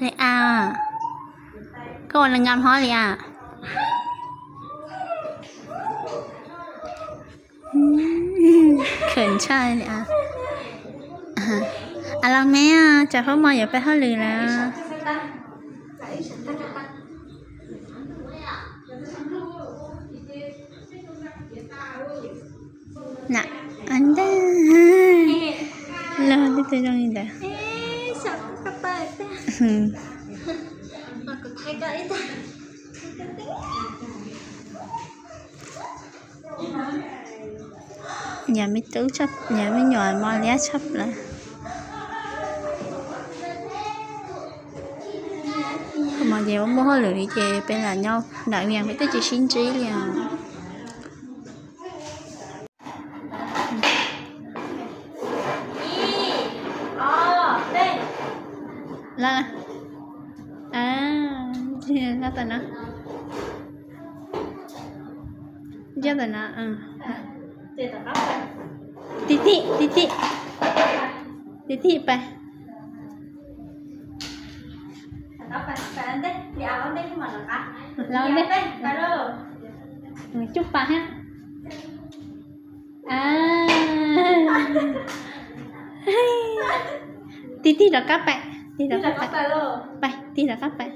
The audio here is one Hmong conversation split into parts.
Li as, koj ua li nkam hov li as. Khwv ntshaj li as. As los me, tsam huab mos yuav pib hauj lwm lawm. Na, ntag, los twb zoo li ntawd. Yog me tub, yog me nyuam mos liab tshaj plaws. Kuv mos ces ua muaj hauj lwm li ces peb lam nyob nram Vias peb twb tsis sib ntsib li os. Los, los tom no, nyob tom no. Tiv thim, tiv thim, tiv thim pais. Los ntej, cub pas thiab. Tig, tig rov qab pais, tig rov qab pais, pais, tig rov qab pais.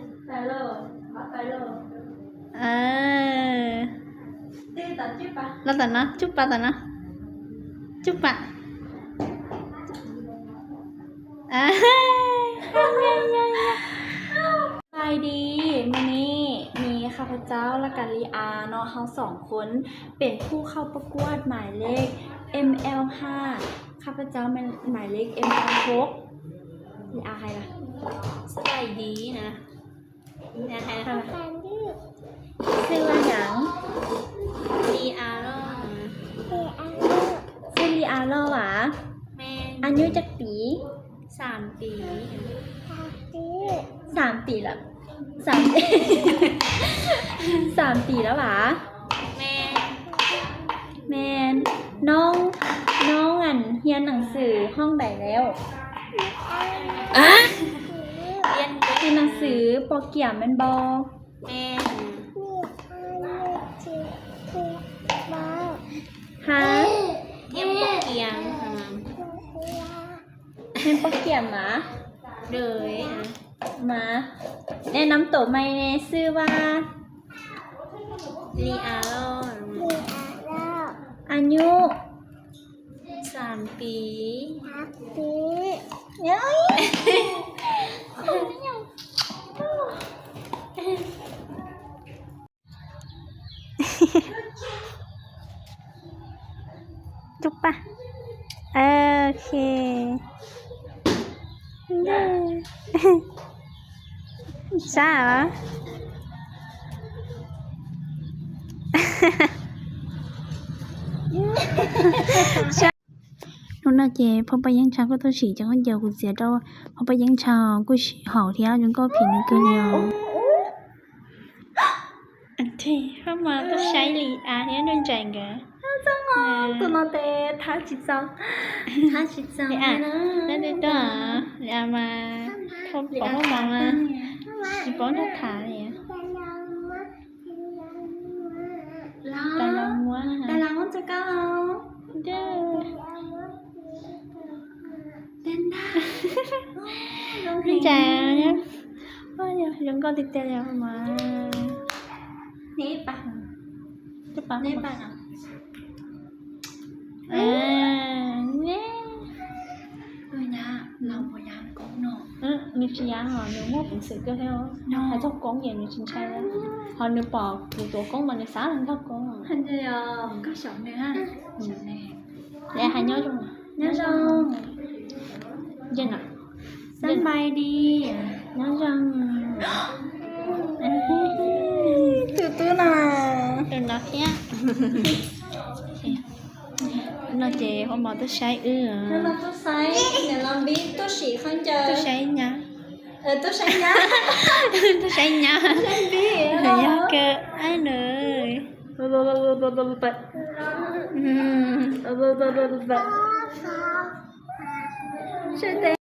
Los tom no, cub pas tom no, cub pas.สบายดี วันนี้มีข้าพเจ้าและก็ลีอาเนาะ เราสองคนเป็นผู้เข้าประกวดหมายเลข เอ็มแอลห้า ข้าพเจ้าเป็นหมายเลข เอ็มแอลหก ลีอาใครล่ะ สบายดีนะ ชื่อว่าหยัง ลีอาลอ ชื่อลีอาลอหวา แม่น อายุจักปี สามปี สามปีแล้ว สาม สามปีแล้วหวา แม่น แม่น น้อง น้องอันเรียนหนังสือห้องไหนแล้ว เรียนหนังสือ ปอเกียมแม่นบ่ แม่น ฮะ เรียนปอเกียม เรียนปอเกียมหมา โดย หมา แนะนำตัวใหม่แน่ ชื่อว่า ลีอาลอ อายุ สามปี สามปี เฮ้ย จุ๊บป่ะ โอเค ซ่าเหรอ Hnub no ces phauj Paj Yeeb Tshav kuj tuaj sim cov khaub ncaws kuv txiav rau phauj Paj Yeeb Tshav kuj haum thiab zoo nkauj phim nws kawg li os. Phauj Mos tuaj saib Li As thiab Nuj Nraim nkawd. Tus no tes thab tsis txaus, thab tsis txaus. Li As, tuaj, Li As mas pom phauj Mos mas tsis paub nrog tham li. Tais los muab, tais los muab rau koj. Ntag, zoo nkauj tiag tiag li mas. Nws tsis yav os, nws muaj peev xwm kawg thiab. Hais txog koob ces nws tsis ntshai, ho nws pom kuv tuav koob mas nws xav nkaug koob. Hais nyob zoo, nyob zoo. Sab npais di, nyob zoo. Tus tub no, tus no thiab. No ces phauj Mos tuaj saib wb, tuaj saib, tuaj saib nyab, tuaj saib nyab, tuaj saib nyab, yog kawg ab nws. Ua, ua, ua, ua, ua. Sawv daws.